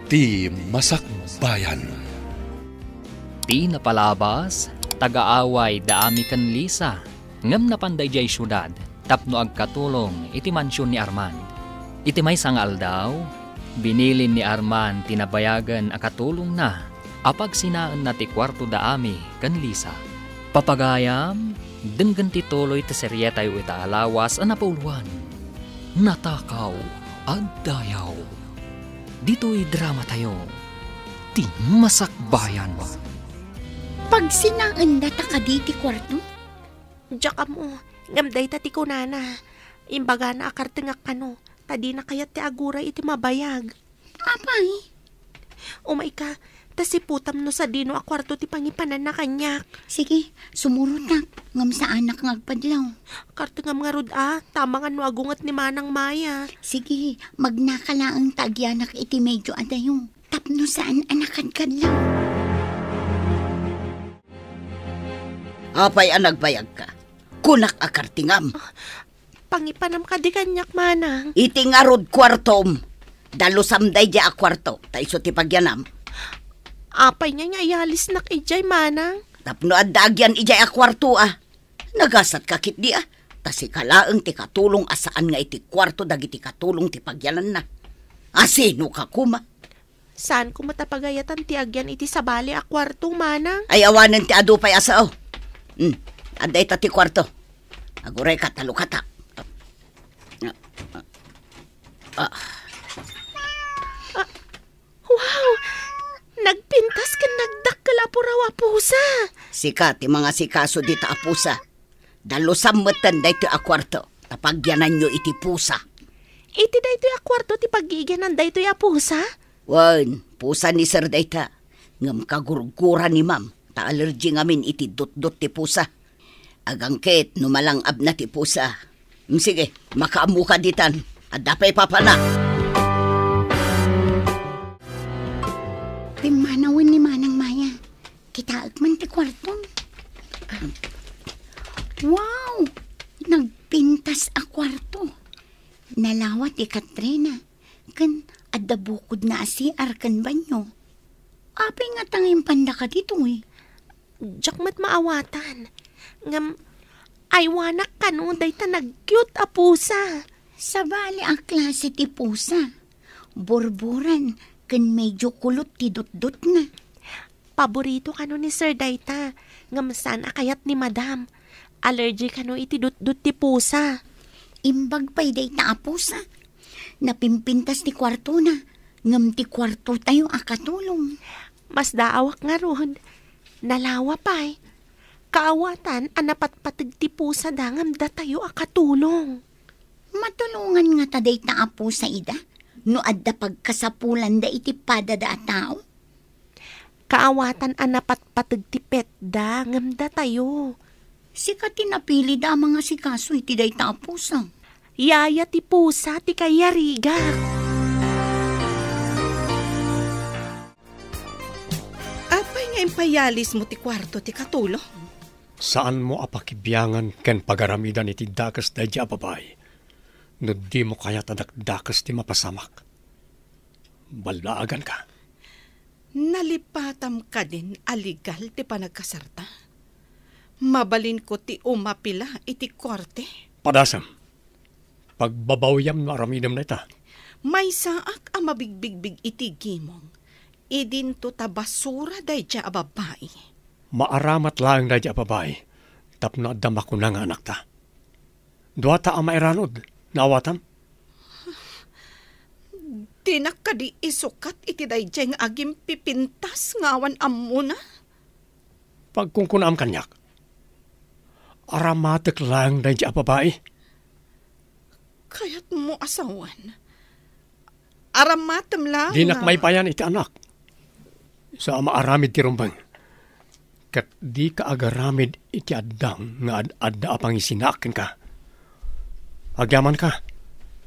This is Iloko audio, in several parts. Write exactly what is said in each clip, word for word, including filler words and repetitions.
Ti Masakbayan. Ti napalabas, taga-away da Ami ken Lisa, ngem napanda idiay siudad tapno agkatulong iti mansion ni Arman. Iti maysa nga aldaw, binilin ni Arman ti nabayagen a katulongna a pagsinaenna ti kuarto da Ami ken Lisa. Papagayam, denggen ti tuloy ti serietayo ita a lawas a napauloan, Natakaw a Dayaw. Ditoy dramatayo, Ti Masakbayan. Pagsinaendata kadi ti kuarto? Diak ammo, ngem dayta ti kunana. Imbagana a kartengak kano, ta dina kayat ti aguray iti mabayag. Apay? Umayka, ta siputam no sadino a kuarto ti pangipananna kaniak. Sige, sumurotak, ngem saanak nga agpadlaw. Kartengam ngarud a, ta amangan no agunget ni Manang Maya. Sige, magnaka laeng ta agyanak iti medio a dayo, tapno saan a nakadkadlaw. Apay a nagbayagka? Kunak a kartengam. Pangipanam kadi kaniak, Manang. Iti ngarud kuartom. Dalusam daydiay a kuarto, ta isu ti pagyanam. Apay ngay nga iyalisnak idiay, Manang? Tapno adda agyan idiay a kuarto, a. Nagasatka ketdi, a. Ta sika laeng ti katulong a saan nga iti kuarto dagiti katulong ti pagyananna. A, sinoka koma? Saanko met a pagayatan ti agyan iti sabali a kuarto, Manang. Ay, awanen ti adu pay a sao. Hmm, adda ita ti kuarto. Agurayka, talukata. Ah. Ah, wow! Nagpintas ken nagdakkel a puraw a pusa. Sika ti mangasikaso dita a pusa. Dalusam metten daytoy a kuarto, ta pagyananyo iti pusa. Iti daytoy a kuarto ti pagigyanan daytoy a pusa? Wen, pusa ni Sir dayta. Ngem kagurgura ni Ma'am, ta allergy ngamin iti dutdut ti pusa. Agangket no malang-abna ti pusa. Mm, sige, makaammoka ditan. Adda pay papana. Pimmanawen ni Manang Maya. Kitaek man ti kuarto. Wow! Nagpintas a kuarto. Nalawa ti katrina. Ken adda bukodna a C R ken banyo. Apay ngata nga impandaka ditoy? Diak met maawatan. Ngem, aywanak kano dayta nag-cute a pusa. Sabali a klase ti pusa. Burburan ken medyo kulot ti dutdotna. Paborito kano ni Sir dayta, ngem saan a kayat ni Madam. Allergy kano iti dutdot ti pusa. Imbag pay dayta a pusa. Napimpintas ti kuartona, ngem ti kuartotayo a katulong. Masdaawak ngarud. Nalawa pay. Kaawatan a napatpateg ti pusada ngem datayo a katulong. Matulongan ngata dayta a pusa ida no adda pagkasapulanda iti padada a tao? Kaawatan a napatpateg ti petda ngem datayo. Sika ti napilida a mangasikaso iti dayta a pusa. Yaya ti pusa ti kayarigak. Apay nga impayalismo ti kuarto ti katulong? Saanmo a pakibiangan ken pagaramidan iti dakes daydiay a babai. No dimo kayat a dakdakes ti mapasamak, ballaaganka. Nalipatam kadin a legal ti panagkasarta? Mabalinko ti umapila iti korte? Padasem. Pagbabawyam no aramidem dayta. Maysaak a mabigbigbig iti gimong. Idinto ta basura daydiay a babai. Maaramat laeng daydiay a babai tapno adda makuna nga anakta. Duata a mairanod, naawatam? Dinak kadi isukat iti daydiay nga agimpipintas nga awan ammona? Pagkunkunaam kaniak. Aramatek laeng daydiay a babai. Kayatmo a sawen? Aramatem laeng. Dinak maipayan iti anak. Sa a maaramid ti rumbeng. Ket dika agaramid iti addang nga ad-adda a pangisinaak kenka. Agyamanka,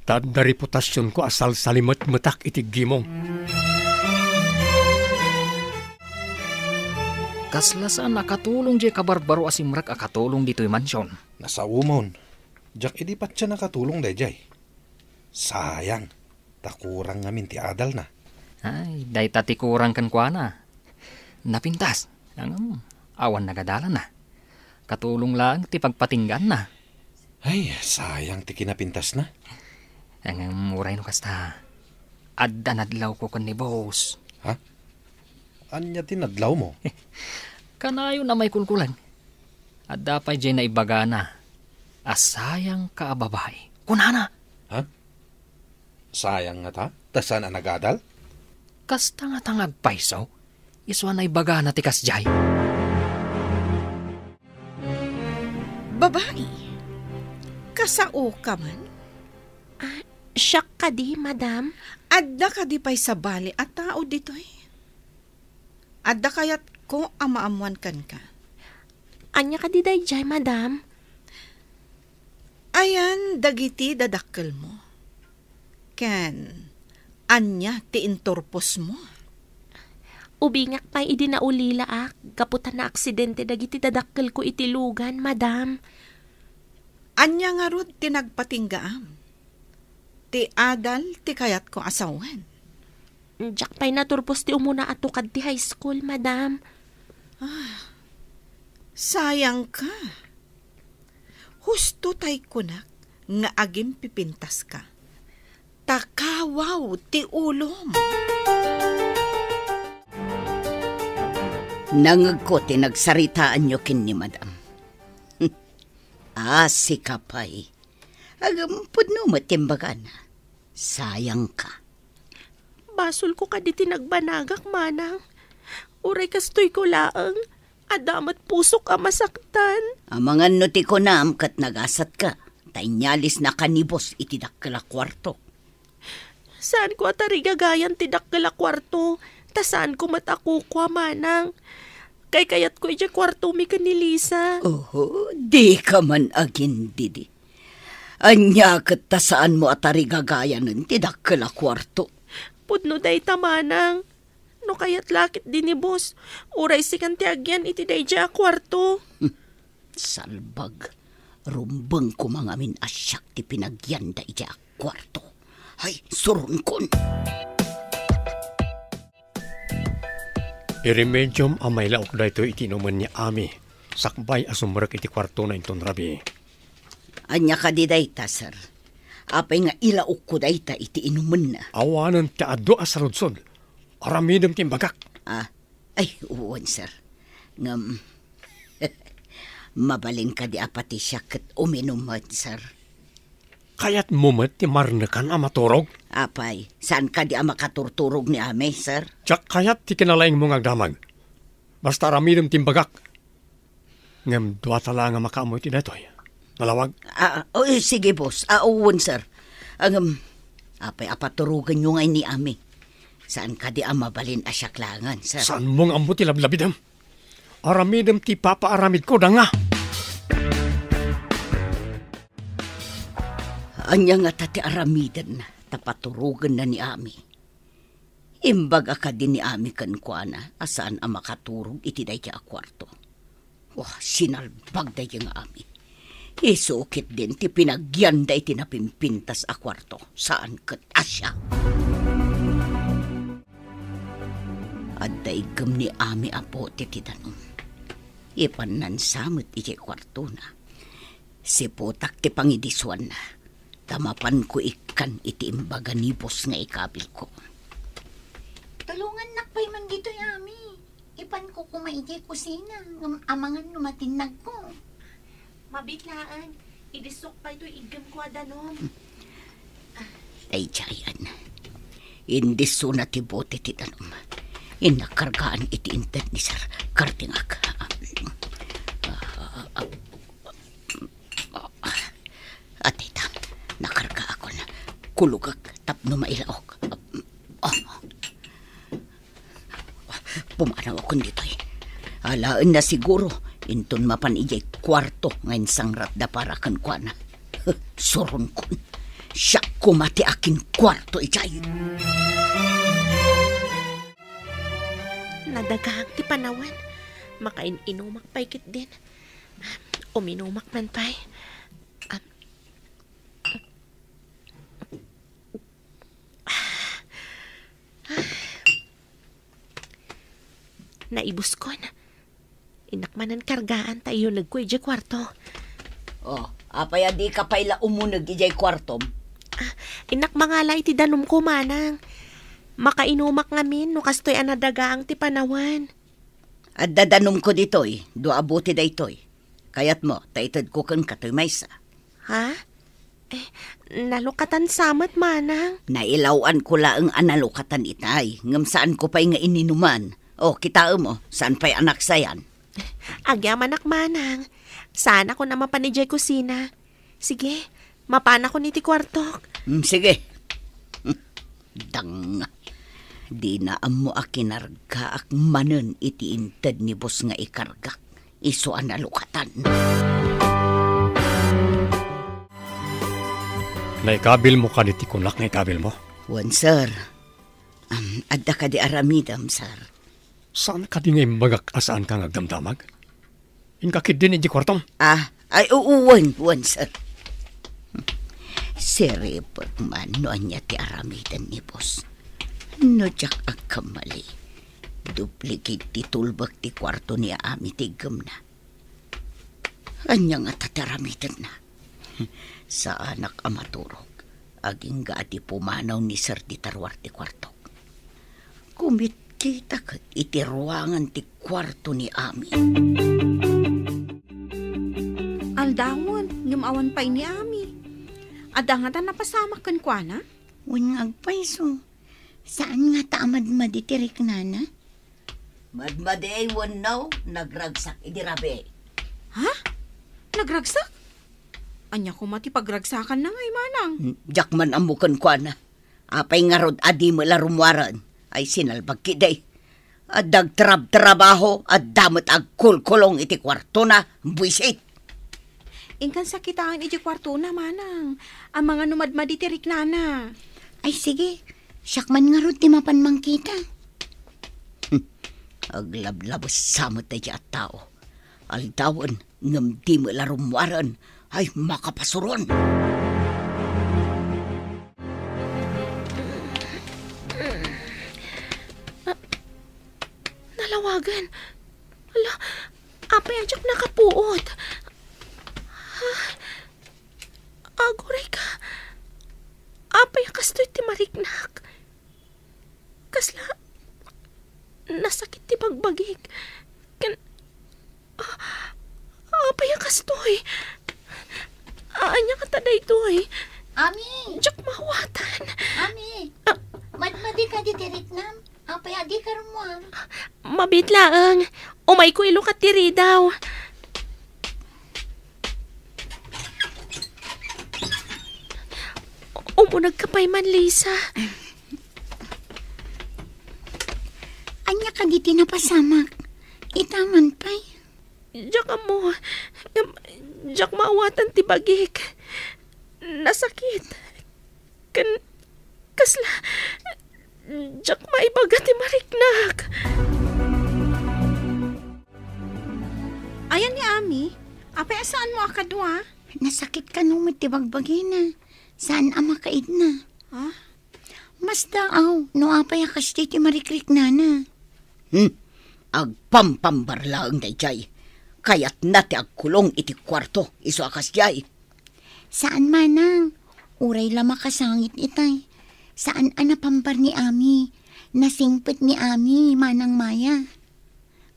ta adda reputasionko a salsalimetmetak iti gimong. Kasla saan a katulong diay kabarbaro a simrek a katulong ditoy mansion. Nasaomon, diak idi patien a katulong daydiay. Sayang, ta kurang ngamin ti adalna. Ay, dayta ti kurang kenkuana. Napintas. Ngem, awan nagadalanna. Katulong laeng ti pagpatinggaanna. Ay, sayang ti kinapintasna. Ngem, uray no kasta, adda nadlawko ken ni boss. Ha? Ania ti nadlawmo? Kanayon a maikulkulang. Adda pay diay naibagana a sayangka a babai. Kunana. Ha? Sayang ngata? Ta saan a nagadal? Kasta ngata nga agpayso? Isu a naibagana ti kasdiay. Babai, kasaoka man? Ah, siak kadi, madam? Adda kadi pay sabali a tao ditoy? Adda kayatko a maammuan kenka. Ania kadi daydiay, madam? Ayan dagiti dadakkelmo? Ken ania ti inturposmo? Ubingak pay idi naulilaak gapu ta naaksidente dagiti dadakkelko iti lugan, madam. Ania ngarud ti nagpatinggaam? Ti adal ti kayatko a sawen. Diak pay naturpos ti umuna a tukad ti high school, madam. Ah, sayangka. Husto tay kunak nga agimpipintaska. Ta kawaw ti ulom. Nangegko ti nagsaritaanyo ken ni madam. Ah, sika pay. Agam pudno met ti imbagana. Sayangka. Basolko kadi ti nagbanagak, manang. Uray kastoyko laeng, adda met pusok a masaktan. Amangan no ti kunam ket nagasatka, ta inyalisnaka ni boss iti dakkel a kuarto. Saanko a tarigagayan ti dakkel a kuarto, ta saanko met a kukua, manang. Kaykayatko idiay kuartomi ken ni Lisa. Oho, dika man agindidi. Ania ket ta saanmo a tarigagayanen ti dakkel a kuarto? Pudno dayta, manang. No kayat la ketdi ni boss, uray sikan ti agyan iti daydiay a kuarto. Salbag. Rumbeng koma ngamin a siak ti pinagyanda idiay a kuarto. Ay, suronkon! Iremediom a mailaok daytoy iti inumen ni Ami, sakbay a sumrek iti kuartona inton rabii. Ania kadi dayta, sir? Apay nga ilaokko dayta iti inumenna? Awanen ti adu a saludsod. Aramidem ti imbagak. Ah, ay, wen, sir. Ngem, mabalin kadi a pati siak ket uminum met, sir? Kayatmo met ti marnekan a maturog? Apay, saan kadi a makaturturog ni Ami, sir? Diak kayat ti kinalaingmo nga agdamag. Basta aramidem ti imbagak. Ngem duata laeng a makaammo iti daytoy. Nalawag? Ah, oh, eh, sige, boss. Ah, wen, sir. Ngem, apay a paturogenyo ngay ni Ami? Saan kadi a mabalin a siak laengen, sir? Saanmo nga ammo ti lablabidem? Aramidem ti ipapaaramidko, danga. Ania ngata ti aramiden ta paturogenna ni Ami? Imbaga kadi ni Ami kenkuana a saan a makaturog iti daydiay a kuarto. Wah, sinalbag daydiay nga Ami. Isu ketdin ti pinagyanda iti napimpintas a kuarto. Saan ket a siak. Adda iggem ni Ami a bote ti danum. Ipannansa met idiay kuartona. Siputak ti pangidisuanna, ta mapanko ikkan iti imbaga ni boss nga ikabilko. Tulongannak pay man ditoy, Ami. Ipanko koma idiay kusina, ngem amangan no matinnagko. Mabiit laeng, idissok pay toy iggimko a danum. Daydiayen. Indissona ti bote ti danum. Innak kargaan iti inted ni Sir. Kartingak. Adda ita, nakargaakon. Kulogak tapno mailaok. Oh. Pumanawakon ditoy. Alaenna siguro, inton mapan idiay kuarto nga insangratda para kenkuana. Suronkon. Siak koma ti akinkuarto idiay. Nadagaak ti panawen. Makain-inumak pay ketdin. Uminumak man pay. Am, ah, ah, Naibuskon. Innak manen kargaan ta iyunegko idiay kuarto. Oh, apay a dika pay la umuneg idiay kuartom? Ah, innak mangala iti danumko, manang. Makainumak ngamin no kastoy a nadagaang ti panawen. Adda danumko ditoy, dua a bote daytoy. Kayatmo, ta itedko kenka toy maysa. Ha? Eh, nalukatan sa met, manang. Nailaw-anko laeng a nalukatan itay, ngem saanko pay nga ininuman. O, kitaem, o, saan pay a naksayan? Agyamanak, manang. Saanakon a mapan idiay kusina. Sige, mapanakon iti kuartok. Mm, sige. Dang, dina ammo a kinargaak manen iti inted ni boss nga ikargak. Isu a nalukatan. Naikabilmo kadi ti kunak nga ikabilmo? Wen, sir. Am, adda kadi aramidem, sir? Saan kadi nga imbagak a saanka nga agdamdamag? Inka ketdin idiay kuartom? Ah, ay, oo, wen, wen, sir. Siribek man no ania ti aramiden ni boss. No diak agkamali, duplicate ti tulbek ti kuarto ni Ami ti iggemna. Ania ngata ti aramidenna? Saanak a maturog. Agingga a di pumanaw ni Sir ti taruar ti kuartok. Kumitkita ket iti ruangan ti kuarto ni Ami. Aldawen, ngem awan pay ni Ami. Adda ngata napasamak kenkuana? Wen nga agpayso. Saan ngata a madmadi ti riknana? Madmadi wenno nagragsak idi rabii? Ha? Nagragsak? Ania koma ti pagragsakanna ngay, manang? Hmm, diak man ammo kenkuana. Apay ngarud a di met la rummuaren? Ay, sinalbag ketdi. Adda agtrab-trabaho, adda met agkulkulong iti kuartona, buisit. Inkan sakitaen idiay kuartona, manang. Amangan no madmadi ti riknana. Ay, sige. Siak man ngarud ti mapan mangkita. Hmm. Aglablabes sa met daydiay a tao. Aldawen, ngem di met la rummuaren. Ay, makapasuron! Ah, nalawagen. Ala, apay a diak nakapuot? Ah, aguray ka. Apay a kastoy ti mariknak? Kasla, nasakit ti bagbagik. Ken, ah, apay a kastoy? Ania ngata daytoy? Ami! Diak maawatan. Ami! Ah. Madmadi kadi ti riknam? Apay a dika rummuar? Mabiit laeng. Umayko ilukat ti ridaw. Umunegka pay man, Lisa. Ania kadi ti napasamak? Ita man pay. Diak ammo. Ngem, diak maawatan ti bagik. Nasakit. Ken, kasla, diak maibaga ti mariknak. Ayan ni Ami, apay a saanmo a kadua? Nasakit kano met ti bagbagina. Saan a makaidna. Ha? Masdaaw, no apay a kasdi ti marikriknana. Hmm, agpampambar laeng daydiay. Kayatna ti agkulong iti kuarto, isu a kasdiay. Saan, manang. Uray la makasangit itay. Saan a napambar ni Ami. Nasingpet ni Ami, Manang Maya.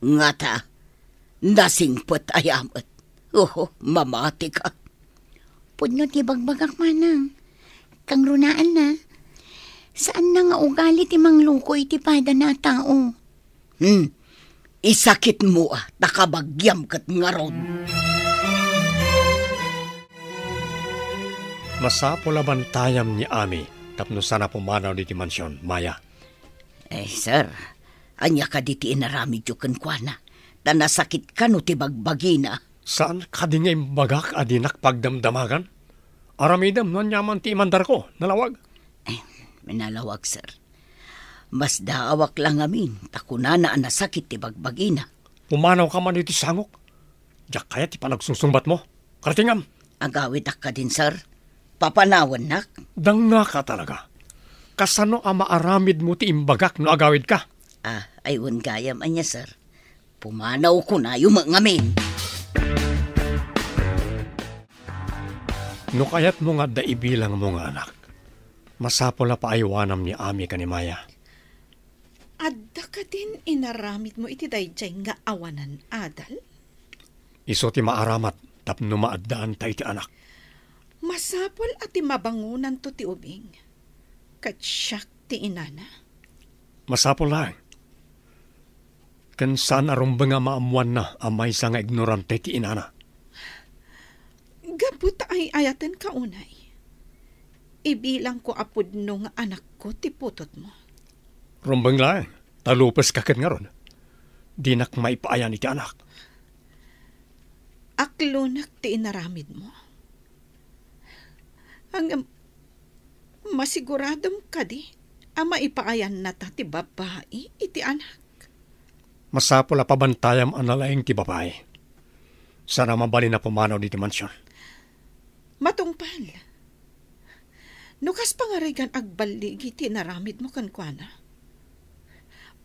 Ngata, nasingpet aya met. Oho, mamatika. Pudno ti bagbagak, manang. Kangrunaanna, saanna nga ugali ti mangluko iti padana a tao. Hmm. Isakitmo a, ta kabagiam ket ngarud. Masapul a bantayam ni Ami tapno saan a pumanaw ditoy mansion, Maya. Eh, sir, ania kadi ti inaramidyo kenkuana? Ta nasakit kano ti bagbagina. Saan kadi nga imbagak a dinak pagdamdamagan? Aramidem no aniaman ti imandarko, nalawag. Eh, nalawag, sir. Masdaawak la ngamin, ta kunana a nasakit ti bagbagina. Pumanawka man iti sangok. Diak kayat ti panagsungsungbatmo. Karatingam. Agawidak kadin, sir. Papanawannak. Dangngaka talaga. Kasano a maaramidmo ti imbagak no agawidka? Ah, ay, wen gayam, ania, sir? Pumanaw kunayo met ngamin. No kayatmo nga adda ibilangmo nga anak, masapul a paaywanam ni Ami ken ni Maya. Adda kadin inaramidmo iti daydiay nga awanan adal? Isu ti maaramat tapno maaddaanta iti anak. Masapul a ti mabangonanto ti ubing, ket siak ti inana. Masapul laeng. Ken saan a rumbeng a maammoanna a maysa nga ignorante ti inana. Gapu ta ay-ayatenka unay, ibilangko a pudno nga anakko ti putotmo. Rumbeng laeng, ta lupeska ket ngarud. Dinak maipaayan iti anak. Aklonek ti inaramidmo. Ngem, masiguradom kadi a maipaayannata ti babai iti anak? Masapul a pabantayam a nalaing ti babai. Saan a mabalin a pumanaw ditoy mansion. Matungpal. No kas pangarigan agballigi ti inaramidmo kenkuana,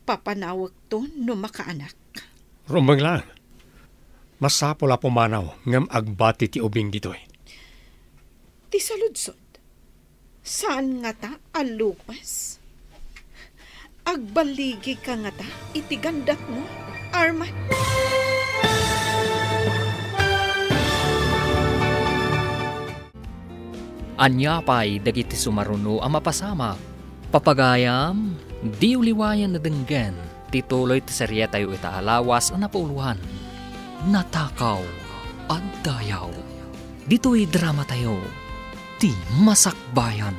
papanawekto no makaanak. Rumbeng laeng. Masapul a pumanaw ngem agbati ti ubing ditoy. Ti saludsod, saan ngata a lupes? Agballigika ngata iti gandatmo, Arman? Ania pay dagiti sumaruno a mapasamak? Papagayam, diyo liwayan a denggen ti tuloy ti serietayo ita a lawas a napauluan, Natakaw a Dayaw. Ditoy dramatayo, ti Masakbayan.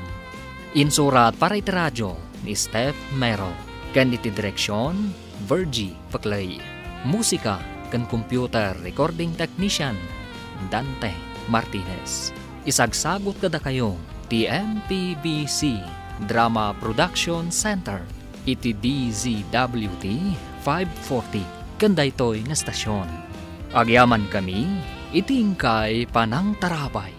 Insurat para iti radio ni Steph Mero, ken iti direksion, Virgie Paclay. Musika ken computer recording technician, Dante Martinez. Isagsagut kadakayo ti M P B C Drama Production Center iti D Z W T five forty ken daytoy nga estasion. Agyamankami iti inkay panangtarabay.